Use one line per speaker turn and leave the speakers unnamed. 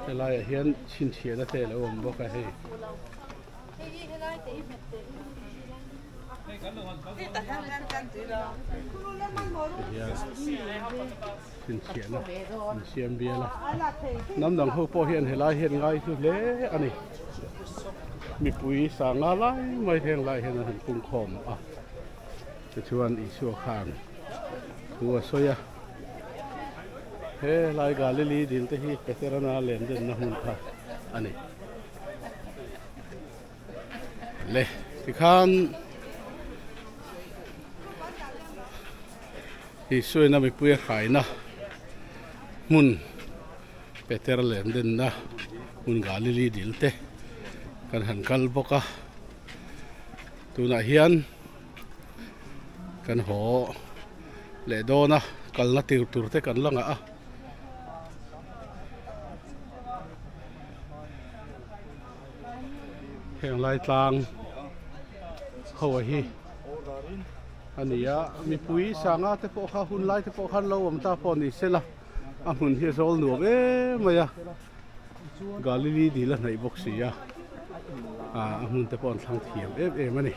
Helaiah hian chhinchhiahna te alo awm bawk a hei. Tihian chhinchhiahna an siam bial a. Hnam dang ho pawh hian helai hian ngai hlu hle a ni. Mipui sanga lai mai heng lai hian an han pungkhawm a. Tichuan Isua khan thu a sawi a. He lai Galili dil te hi Peterana len denna hmun kha a ni. Le tikhan Isuaina mipui a hraina hmun Peter len denna hmun Galili dil te kan han kal bawk a. Tunah hian kan haw leh dawn a kalna tir tur te kan la ngah a. Heng lai tlang ho a hi a ni a mipui sanga te pawh kha hun lai te pawh khan lo awm ta pawh ni se la a hmun hi a zawl nuam em mai a Galili dil a hnaih bawk si a ah a hmun te pawh an thlang thiam em em a ni.